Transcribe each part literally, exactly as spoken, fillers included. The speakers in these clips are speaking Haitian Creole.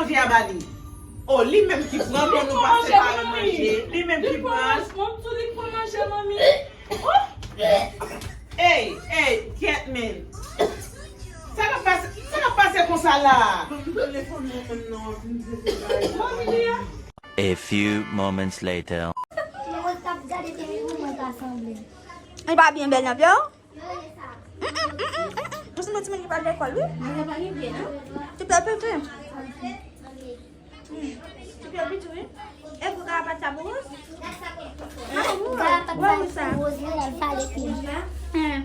Manje a ba li. O, li menm ki pran pou nou pa separe manje. Li menm ki pran. Mwen tou li pran manje, manmi. Ey, ey, Catman. Sa k ap pase, sa k ap pase konsa la? Manmi li a. A few moments later. Mwen t ap gade tele pou mwen ta sanble. Li pa byen bèl non, pye. Mm, mm, mm, mm, mm, mm. Ou se yon timoun ki pa lekòl, wi. Mwen pa gen pye, non? Ti pye piti. Mm. Ti pye piti, wi. E pou karapat sa pou ou? Karapat sa pou Rosemary, l al pale pi. Mm.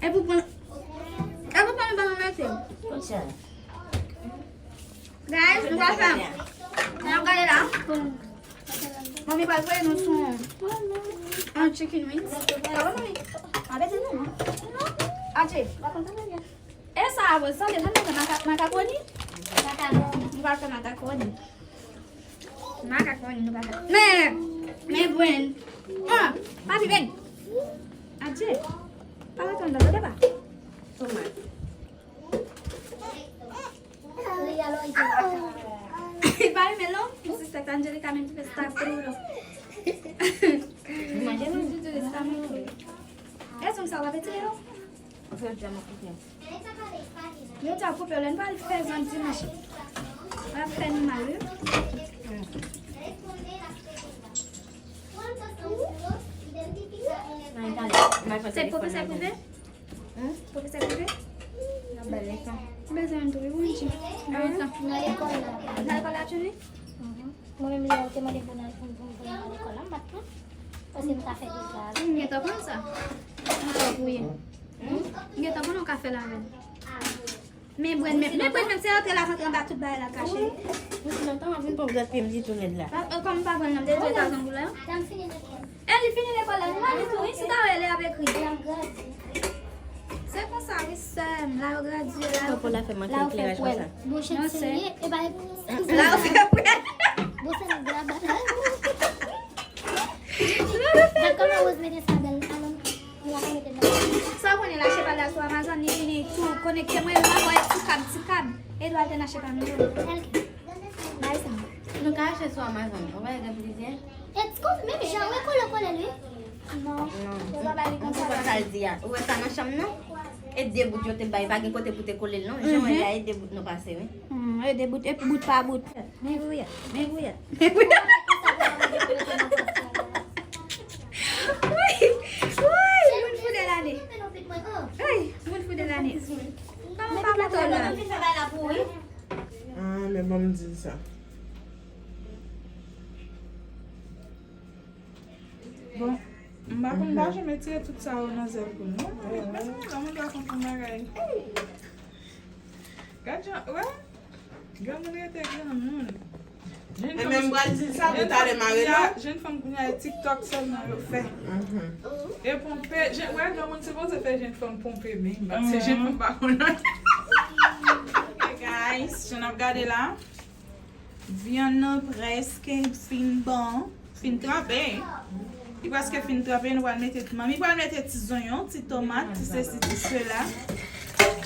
E pou pran, e pou pran yon ballon mete. Konsa. Guys, nou pral fè. N ap gade la. Manmi pral voye nou sou yon chicken wings. Sa bon, manmi? Apeti nou, non? Atye. E sa, sa, deja nou fè maka-, makakoni? Makakoni. Nou pral fè makakoni. Makakoni, nou pral fè. Men, men, Bren. Ah, papi, vin. Atye. Pa rete anndan, tande pa. Tomat. Li pa renmen non. M sispèk Angelica menm ki fè sa tou. Manje nou. Èske sa w ap etire yo? Ou fè djam koupe. Yo djam koupe, lè n pral fè zann dimanch. L ap fè nou mal, wi. Se pwofesè prive? Hmm? Pwofesè prive? Nan bèl leson. Ou bezwen yon tou, wi, Bondye. Nan leson. Nan lekòl la. Nan lekòl la, Tchouvi? Mhm. Mwen menm, lè yo te mande pou n al, pou, pou, pou n al lekòl la, m pa t pran. Paske m ta fè devwa avè l. M gentan konn sa. M ta pou ye. Hmm? M gentan konn yon ka fè l avè l. Men Bren menm, men Bren menm, se rantre la, rantre anba tout bagay la kache. Wi, si lontan, m ap vin pran grenn pye m di tou nèg la. Pa, e, kòm m pa pran l, m te di e tazan pou lè. E li fini lekòl la, li pa di tou, wi, si ta wè lè ap ekri. Se konsa, wi, sè m, la yo gradye, la yo, la yo fè pwèl. Bon, chèn serye, e pa, la yo fè pwèl. Bon, sè nèg la ba. Gad kòman Rose mete sa bèl, alò, nou la ka mete nan. Sa w konnen, l achte pa la sou Amazon, li vini tou konekte mwen, l anvoye ti kab, ti kab. Edward te n achte pa nou yo. Bay sa. Nou ka achte sou Amazon, ou wè gen plizyè. E ti kòb, menm jan, wè kole kole l, wi. Non. Non. Yo pa bay li konsa. Ou konprann sa l di a? Ou wè sa nan chanm nan? E de bout yo te bay, pa gen kote pou te kole l, non. Jan w wè la, e de bout nou pase, wi. Hmm, e de bout, epi bout pa bout. Men gouya, men gouya, men gouya. Woy, woy, moun fou de lane. Woy, moun fou de lane. Kòman pa moto la? Ah, men ban m di l sa. Bon, m pa konn, m pa janm etire tout sa yo nan zèl pou nou. Mwen menm, mwen pa konn fè bagay. Gad jan, wè? Granmoun rete granmoun. E men m pral di l sa pou talè m a rele w. Jenn fanm kounye a, e TikTok sèlman yo fè. Mhm. E ponpe, jen, wè, granmoun sipoze fè jenn fanm ponpe, men m pa, se jenn fanm pa konn anyen. Ok, guys, jan n ap gade la, vyann nan prèske fin bon. Fin tranpe. Li prèske fin tranpe, nou pral mete, manmi pral mete ti zonyon, ti tomat, ti sesi, ti sela.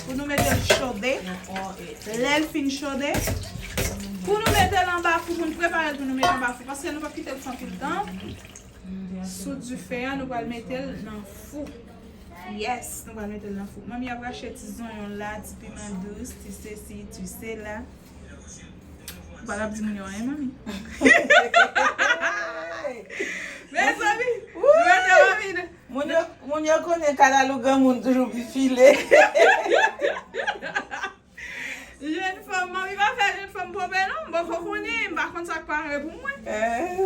Pou nou mete l chode. Lè l fin chode, pou nou mete l anba fou, pou nou prepare l pou nou mete anba fou, paske nou p ap kite l san pil tan. Sou dife a, nou pral mete l nan fou. Yes, nou pral mete l nan fou. Manmi ap rache ti zonyon la, ti piman dous, ti sesi, ti sela. Ou pa t ap di moun yo anyen, manmi. Mezanmi, nou mete manmi nan. Moun yo, moun yo konnen kalalou granmoun toujou pi file. Jenn fanm, manmi pa fè jenn fanm ponpe non, m poko konnen, m pa konn sa k pare pou mwen. Eh.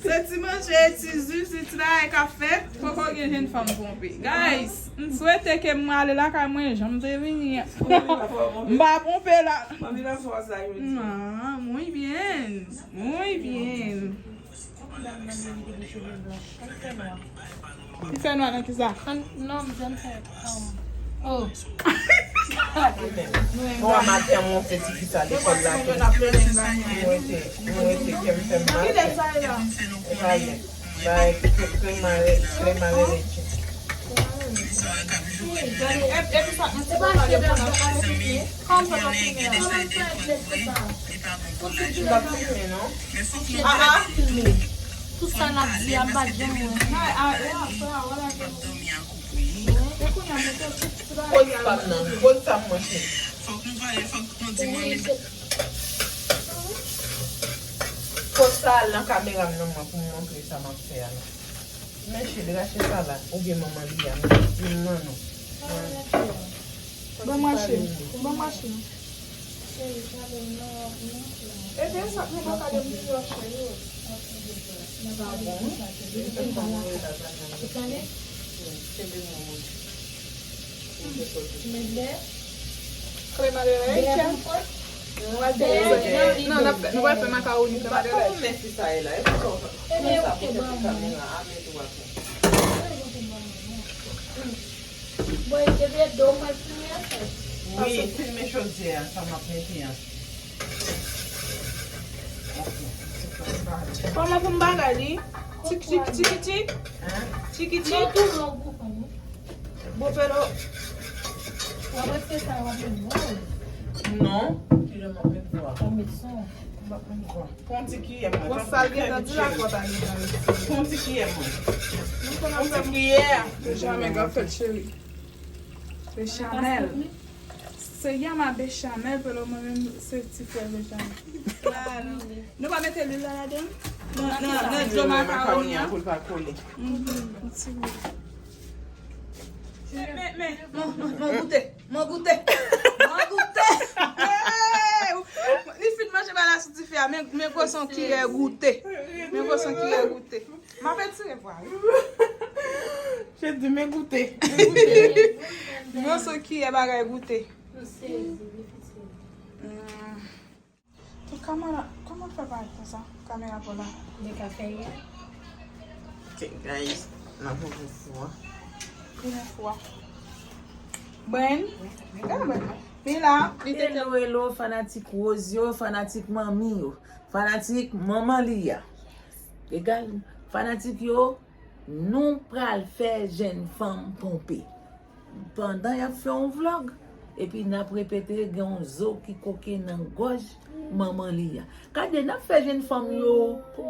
Se ti manje, ti ji, ti bagay k ap fèt, poko gen jenn fanm ponpe. Guys, m swete ke m ale lakay mwen, jan m te vini an. M pa ponpe la. Manmi la fè w sa jodi. Ah, muy bien, muy bien. Li fè nwa nan kisa? Non, m jwenn fè, um, oh. Bon, maten monte ti fi sa lekòl la tou. Mwen te, mwen te kè m fè m mal. E pa lè. Bay, kre-, krema re-, krema rele. Epi sa, nou te pale pou nan kòman sa pa filme a. Li pa bon pou laj. Li pa filme, non. Ah, ah. Tout sa n ap di a, m pa t janm wè. Ay, ay, wè, wè, wè, wè. Koz pa m nan, koz sa m manje. Fòk nou pale, fòk nou di manmi. Koz sa al nan kamera m nan mwen pou m montre sa m ap fè a la. Men chèd rache sa la, oubyen manman li a, men di m non non. Ban m rache, ban m rache. Ebyen sa, nou pa ka de m deyò chè yo. Sa bon, wi. Kenbe mwen, mwen. Crema de leche. Non, n ap fè, nou pral fè makawoni crema de leche. Ebyen, ou te ban mwen. Bon, e te vle do mwen filme a fè. Wi, filme chodyè a, sa m ap mete an. Kòman pou m bagay li? Tik, tik, tiki, tik. Tiki, tik. Bon, pero. W ap rete sa, w ap met vwa. Non, ki lè m ap met vwa? W ap met son. M ap met vwa. Pran ti kiyè mwen. Bon, sa l gentan di la, fò ta gentan rete. Pran ti kiyè mwen. Pran ti kiyè. Benjamin k ap fèt, cheri. Bechamel. Se Yama Bechamel, pero mwen menm se ti frè Benjamin. Nou pa mete lwil la ladan? Nan, nan, nan dlo makawoni an. Pou l pa kole. Mhm, yon ti lwil. Men, men, men, mwen, mwen, mwen goute. Mwen goute. Mwen goute. Hey! Li fin manje ba la sou dife a, men, men gwo son kiyè goute. Men gwo son kiyè goute. M ap etire vwa wi. Je di men goute. Gwo son kiyè bagay goute. Hmm. Tout kamera, kòman fè parèt konsa? Kamera pa la. De kafe yè. Ok, guys, n ap ouvri fou a. Ouvri fou a. Brenn. Gade Brenn. Li la, li te Hello, hello, fanatik Rose yo, fanatik manmi yo, fanatik manman li a. Egal, fanatik yo, nou pral fè jèn fanm ponpe. Pandan y ap fè yon vlòg, epi n ap repete gen yon zo ki koke nan gòj manman li a. Gade, n ap fè jèn fanm yo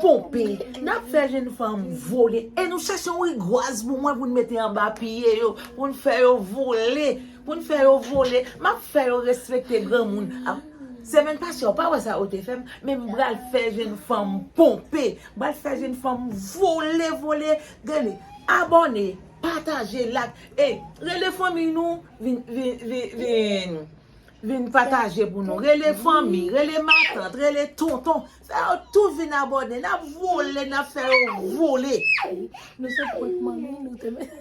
ponpe, n ap fè jèn fanm vole. E nou chèche yon rigwaz pou mwen pou n mete anba pye yo, pou n fè yo vole, pou n fè yo vole. M ap fè yo respekte granmoun. Ap, semèn pase, w pa wè sa yo te fè m, men m pral fè jèn fanm ponpe, m pral fè jèn fanm vole, vole. Gade, abòne, pataje, like. E, rele fanmi nou, vin, vin, vin, vin, vin pataje pou nou. Rele fanmi, rele matant, rele tonton. Fè yo tout vin abòne. N ap vole, n ap fè yo vole. Nou se prank manmi, nou te met,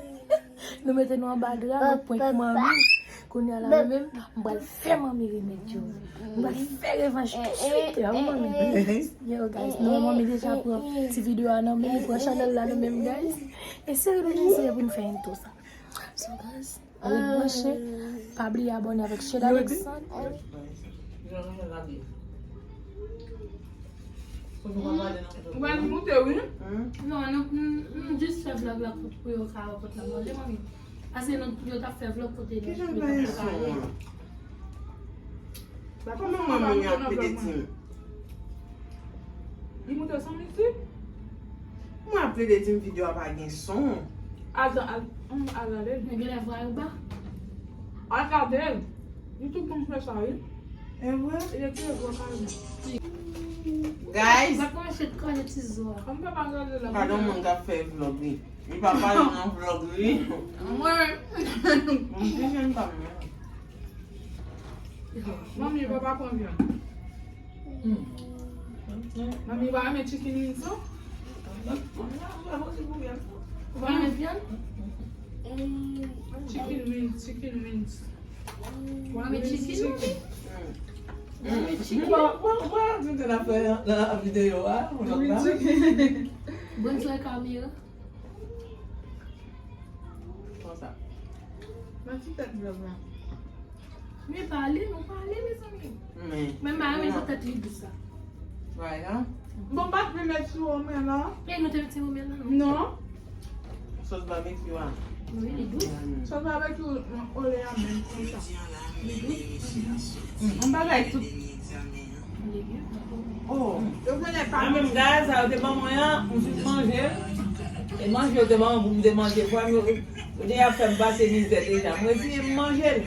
nou mete nou anba dra, nou prank manmi. Kounye a la, mwen menm, m pral fè manmi remèd yo. M pral fè revanj tout swit la, wi, manmi. Yo, guys, nou wè manmi deja pran ti videyo a nan men, li pran chanèl la nan men m, guys. E seri nou deside pou n fè ento sa. So, guys, ret branche. Pa bliye abòne avèk Shade Alexandre. Ou pral goute, wi. Non, nou, nou, nou jis fè vlòg la pou, pou yo ka wè kote n ap manje, manmi. Pase nou, yo t ap fè vlòg kote nou, yo t ap fè vlòg. Kòman mwen menm y ap pede di m? Li moute san mizik? Mwen ap plede di m videyo a pa gen son. Al, al, al gade. Men genlè vwa yo ba. Al gade. YouTube konn fè sa, wi. E vre? Li te vwa kare. Guys. Sa kòmanse kòne ti zo a. An pa pa gade la. Pa gen moun k ap fè vlòg, wi. Li pa pale nan vlòg, wi. Mwen. Mwen te jwenn pa m. Manmi, papa pran vyann. Manmi, pa renmen chicken wings, non? Ou pa renmen vyann? Chicken wings, chicken wings. Ou pa renmen chicken, manmi? Ou pa renmen chicken? Ou pa, ou pa, ou pa di te nan fè nan videyo a, vlòg la. Bonsoir, Camille. Konsa. Nan ti tèt vlòg la. Men pale, nou pale, mezanmi. Men. Men m pa renmen jan tèt li dous la. Right, hein? Bon, pa t vle met sou omè la. E nou te met sou omè la, non? Non. Sòs barbecue a. Wi, li dous. Sòl babekyou, ole a menm konsa. Li dous. Yon bagay tout. Oh. Yo konnen pa menm gaz, sa yo te ban mwen an, m fin manje l. E manje yo te ban mwen pou m te manje. Fwa m yo, yo deja fè m pase mizè deja. Mwen di, m manje l.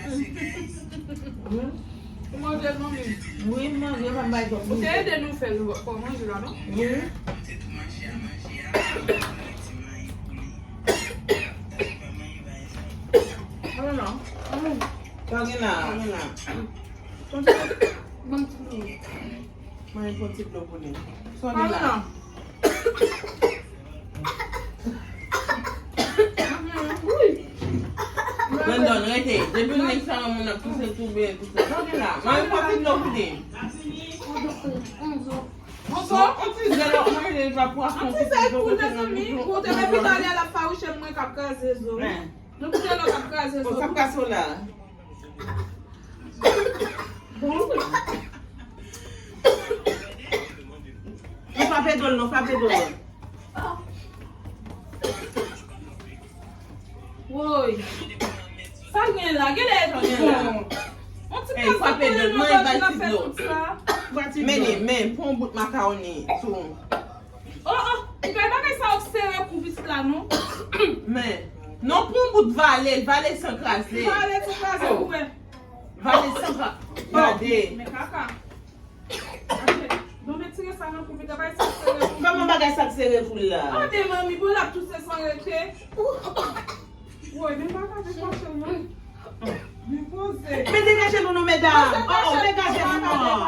Ou manje l, manmi? Wi, m manje, pa m bay twòp mizè. Ou te ede nou fè l, fò manje la, non? Wi. Sa gen la? Sa gen la? Mwen pran ti dlo pou li. Sa gen la? Brandon, rete. Depi nèg sa yon moun ap touse, toube, touse. Sa gen la? Mwen pran ti dlo pou li. Bonso? On ti zèl ap manje, li pa pwason. Ti zèl pou mezanmi. Pou te depi talè l ap fawouche mwen k ap kraze zo. Nou koute lòt ap kraze zo. Sa p ka so la. Bon. Nou frape dlo l, nou frape dlo l. Woy. Sa gen la? Gen lè e tout bon. On ti kazon pou li, nou kontinye ap fè tout sa. Mennen, men, pran yon bout makawoni tou. Oh, oh, ou kay bagay sa ap sere kou pitit la, non? Men, non, pran yon bout vale, vale san kraze. Vale san kraze, ou wè. Vale san kraze. Gade. Men kaka. Bon, men tire sa nan kou pitit la, bagay sa ap sere kou. Kòman bagay sa ap sere kou la? Tande, manmi, bon, l ap touse san rete. Woy, men pa ka fè fache l, non. Men poze. Men degaje nou non, medam. Oh, oh, degaje nou non.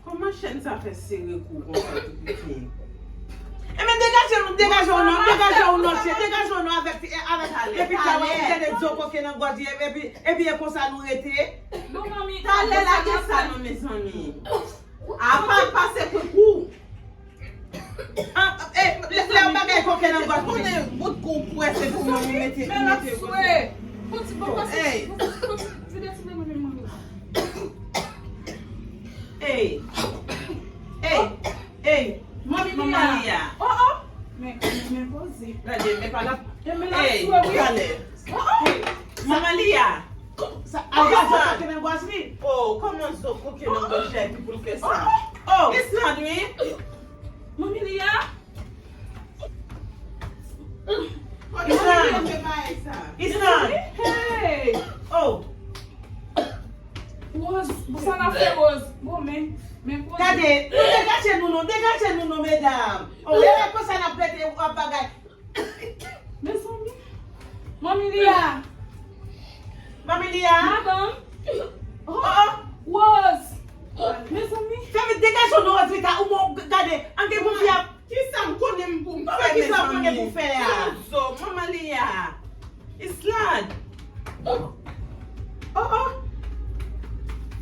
Kòman chèn sa fè sere kou konsa tou piti? E men degaje nou, degaje w non, degaje w non, chè, degaje w non avèk, avèk, epi talè, ou gade zo koke nan gòj li, epi, epi e konsa nou rete. Talè lage sa non, mezanmi. Apa pase koukou. Ah, eh, lè, lè yon bagay koke nan gòj, konnen bout kou pwese pou mwen mete, mete. Men l ap swe. Konti, bon, pase, vide ti men mwen, men mwen. Ey. Ey. Ey. Manmi Lia. Oh, oh. Men, men poze. Gade, men pa la. Men l ap swe, wi. Talè. Oh, oh. Manman Lia. Sa, a, sa koke nan gòj li. Oh, kòman zo koke nan gòj la epi pou l fè sa? Oh, oh. Islande, wi. Manmi Lia. Islande. Islande. Hey. Oh. Rose, bon, sa n ap fè, Rose? Bon, men, men kote. Gade, nou degaje nou non, degaje nou non, medam. Oh, e konsa n ap rete, w ap bagay. Mezanmi. Manmi Lia. Manmi Lia. Madanm. Oh, oh. Rose. Mezanmi. Fè vit, degaje w non, Rosita. Ou bon, gade. Ann gen pou fi ap. Kisa m konnen m pou m fè, mezanmi? Kisa w konnen pou fè a? Manman Lia. Islande. Oh, oh.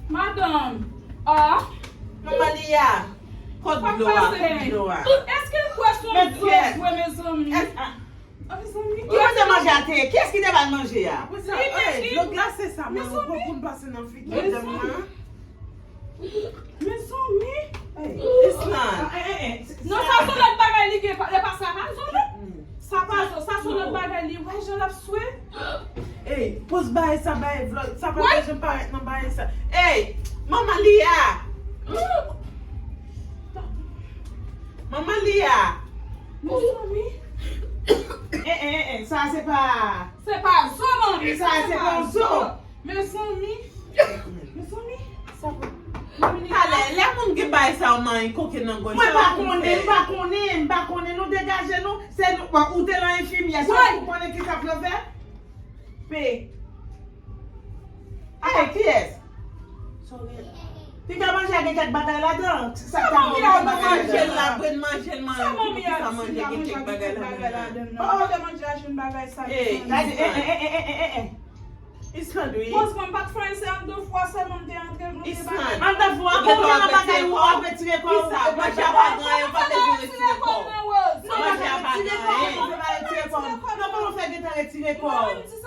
Madanm. Ah. Manman Lia. Kot dlo a, kot dlo a. Èske l kwè se yon zo vre, mezanmi? Ah, mezanmi. Ki kote manje a te ye? Kiyès ki te ba l manje a? Dlo glase sa, mwen, ou pran pou l pase nan figi madanm nan. Mezanmi. Islande. Non, sa se lòt bagay li gen, e pa sa pa zo, non. Sa pa zo, sa se lòt bagay li. Wè jan l ap swe. Ey, poz bagay sa, bagay vlòg. Sa pa ta janm parèt nan bagay sa. Ey, manman Lia. Manman Lia. Mezanmi. Eh, eh, eh, eh, sa se pa. Se pa zo, manmi. Sa se pa zo. Mezanmi. Mezanmi. Sa pa. Talè, lè moun gen bagay sa yo, manyen koke nan gòj. Mwen pa konnen, m pa konnen, m pa konnen. Nou degaje nou. Se nou, bon, ou te nan enfimyè, se ou konnen ki sa pou yo fè. Pe. Hey, kiyès? Piga manje a gen kèk bagay ladan. Sa ta bon, manje l la, manje l, manje l, poukisa manje gen kèk bagay ladan? Oh, oh. Manje a jwenn bagay sa. Hey, gade, eh, eh, eh. Islande, wi. Poz mwen, m pa t fè anyen, se anndan fwa sèlman m te antre, nou te bagay. Anndan fwa, kote nan bagay ou ap retire kò w? Kisa? Manje a pa gen anyen, ou pa te vin retire kò w. Manje a pa gen anyen. Non, kote w fè gentan retire kò w?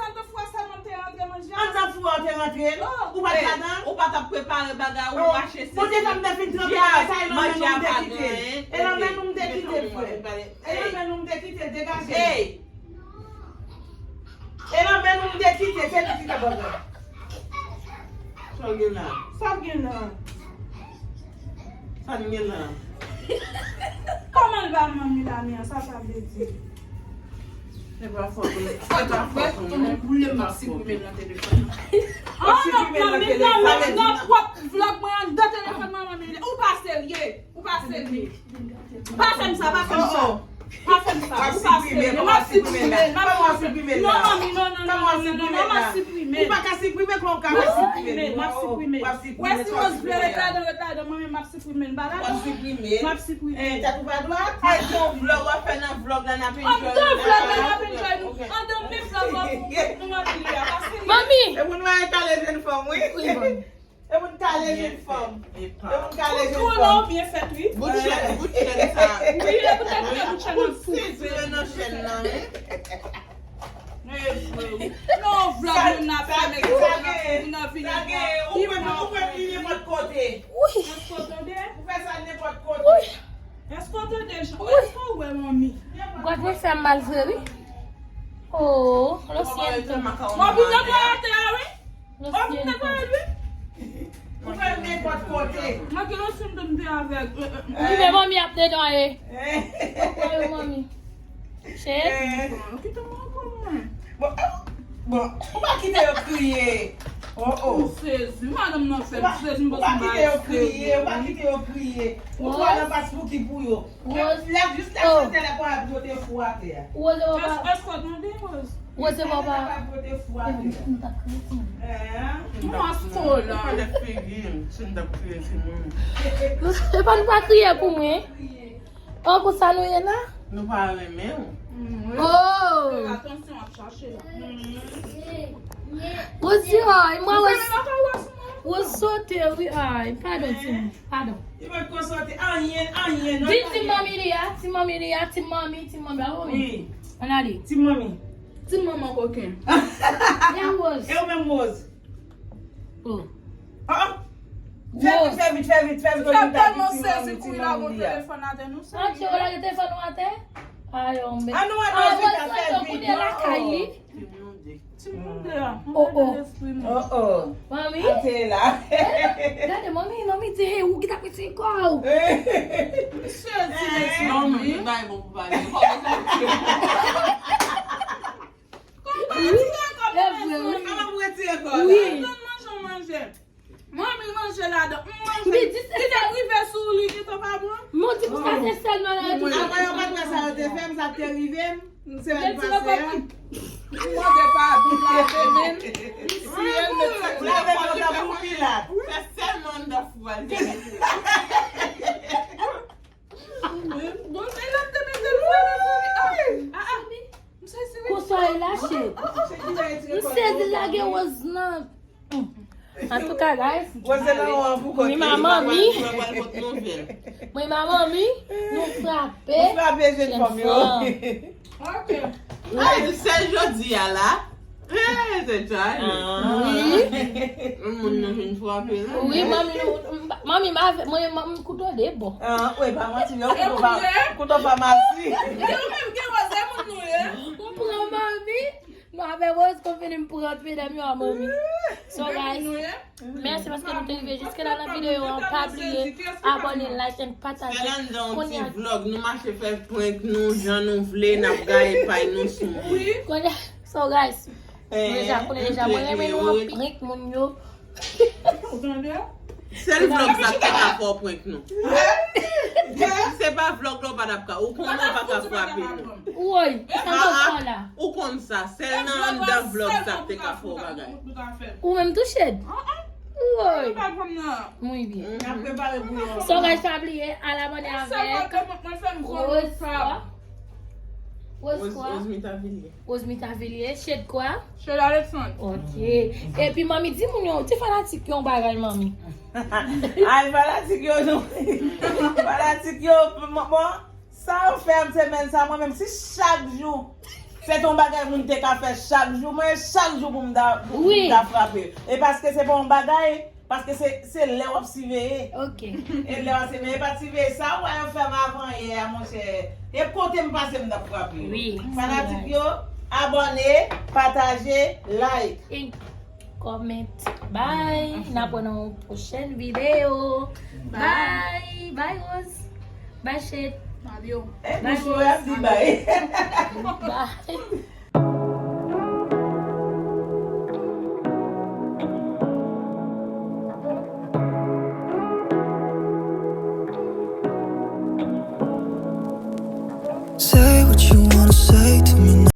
Anndan fwa sèlman m te rantre manje a. Anndan fwa w te rantre l? Ou pa t ladan? Ou pa t ap prepare bagay, ou mache sezi. Bondye fè m te fin tranpe bagay sa, e nan men nou m te kite. E nan men nou m te kite, frè. E nan men nou m te kite, degaje. Hey! E nan men nou m te kite, se li ki te bagay. Sa w gen la? Sa w gen la? Sa n gen la? Kòman l ba manmi la men an, sa sa vle di? Se pa fòt ou, se pa fòt ou, non. Konnen boule m ap siprime nan telefòn nan. Ah, non, manmi nan, manmi nan pwòp vlòg mwen anndan telefòn mwen, manmi. Ou pa serye, ou pa serye. Pa fè m sa, pa fè m sa. Pa fè m sa, ou pa serye. M ap siprime l, m ap siprime l. Non, manmi, non, non, non, non, non, non, m ap siprime l. Ou pa ka siprime, kòman w ka fè siprime l? M ap siprime l. Wè si Rose vle ret ladan, ret ladan, mwen menm m ap siprime l. M pa ladan. W ap siprime l? M ap siprime l. Eh, tèt ou pa dwat? Ay, se yon vlòg w ap fè nan vlòg la, n ap enjoy. Anndan vlòg la, n ap enjoy nou. Anndan menm vlòg la, nou anpile a. Paske manmi! E pou nou al kale jèn fanm, wi. Wi, manmi. E moun kale jèn fanm. E moun kale jèn fanm. Ou la ou byen fèt, wi. Bout chèn, bout chèn sa. Wi, e poutèt ke bout chèn nan fou. Sezi nan chèn nan, wi. E vre, wi. Non, vlòg moun nan fè, men ki moun nan vini. Ou kwè, ou kwè li nenpòt kote. Wi. Èske w tande? Ou fè sa nenpòt kote. Wi. Èske w tande, Jean? Wi. Èske w wè manmi? Gòt mwen fè m mal vre, wi. Oh, lo siento. Manmi nan pral atè a, wi. Lo siento. Ou fè nenpòt kote. Mwen gen yon sèm de m te avèk. Li men manmi ap dedan e. Ou kwè yo manmi? Chè. Kite mwen pou mwen. Bon, bon, ou pa kite yo kriye. Oh, oh. M sezi. Madanm nan fè m sezi, m panse m pa sezi. Ou pa kite yo kriye, ou pa kite yo kriye. Ou pran nan pa Spooky pou yo. Rose. Lè, jis lè chante lè pa ap pote fou atè a. Rose papa. Èske w tande, Rose? Rose papa. Lè pa ap pote fou atè a. Mwen skola. Ou pa lè figi m, si m t ap kriye, se mwen. E pa nou pa kriye pou mwen. Oh, pou sa nou ye la? Nou pa renmen w. Oh. Fè atansyon, ap chache la. Rose di, ay, mwen Rose. Rose sote, wi, ay, padon, timoun, padon. Li pa t konn sòti anyen, anyen, non. Di ti manmi li a, ti manmi li a, ti manmi, ti manmi. Wi. Ann ale. Ti manmi. Ti manman koken. E Rose. E ou menm Rose. Oh. Ah, ah. Fè vit, fè vit, fè vit, fè vit. Ou tèlman sezi kouri la gon telefòn atè nou sezi. Ann lage telefòn nou atè. Ay, yon bèt. Ann nou al Rose, fè vit. Kounye lakay li. Ti moun de a. Oh, oh. Oh, oh. Manmi? Atè la. Gade, manmi, manmi di, hey, ou ki t ap retire kò w? Misye di, hey, manmi. Kòman w pa retire kò w? Kòman w pa retire kò w? Wi. Ann manje, w manje. Manmi manje ladan. M manje. Li di se sèl. Li te rive sou ou, li gentan pa bon. Mwen di pou sa se sèl nan la tou. Apa yo pa t wè sa yo te fè m, sa k te rive m semèn pase a. M mande pa Bib lave men m. Li siye l, met sa. Lave men w tankou Pilat. Se sèlman anndan fou a l te mete. Bon, men l ap te mete l fè nan fou. Ah, ah, ah. M sezi wi. Konsa e lache. M sezi lage Rose nan. Antouka, guys. Mwen se nan an pou kote. Mwen ma manmi. Mwen ma manmi. Nou frape. Nou frape jèn fanm yo. Ok. Ay, se jodi a la. Hey, se Charlie. Wi. Moun nan vin frape la. Wi, manmi, nou, manmi, ma, mwen, manmi, kouto de bò. Ah, wi, pa manti, yo, kouto pa, kouto pa masi. Yo, menm gen wè, se moun nou ye. Ou pran manmi. Nou avè Rose konn fini m pran medam yo a manmi. So, guys, mèsi paske nou te rive jiske la nan videyo an. Pa bliye abòne, like and pataje. Fè nan yon ti vlog, nou mache fè prank nou jan nou vle, n ap gaye pay nou sou moun. Kounye, so, guys, nou deja konnen deja, mwen renmen nou an prank moun yo. Ou tande? Sèl vlog sa k te ka fè w prank nou. Se pa vlog la w pa t ap ka. Ou konnen w pa ka frape nou. Woy, sa k ap fè w la? Ou konn sa. Sèl nan anndan vlog sa k te ka fè w bagay. Ou menm tou, Shed? Woy. Mwen byen. So, guys, pa bliye, al abòne avèk Rose. Rose kwa? Rose kwa? Rose Mitavilliers. Rose Mitavilliers. Shed kwa? Shed Alexandre. Ok. Epi, manmi, di moun yo, ti fanatik yo yon bagay, manmi. Ay, fanatik yo, non. Fanatik yo, bon, bon, sa yo fè m semèn sa, mwen menm, si chak jou, se te yon bagay moun te ka fè chak jou, mwen, chak jou pou m ta, pou m ta frape. E paske se pa yon bagay, Paske se, se lè w ap siveye. Ok. E lè w ap siveye, pa t siveye sa, w wè yo fè m avan yè a, monchè. E kote m pase, m t ap frape yo. Wi, fanatik yo, Abòne, pataje, like. E comment. Bye. N ap wè nan yon pwochèn videyo. Bye. Bye, Rose. Bye, Shade. Adieu. Eh, bonjour, ap di bye. Bye.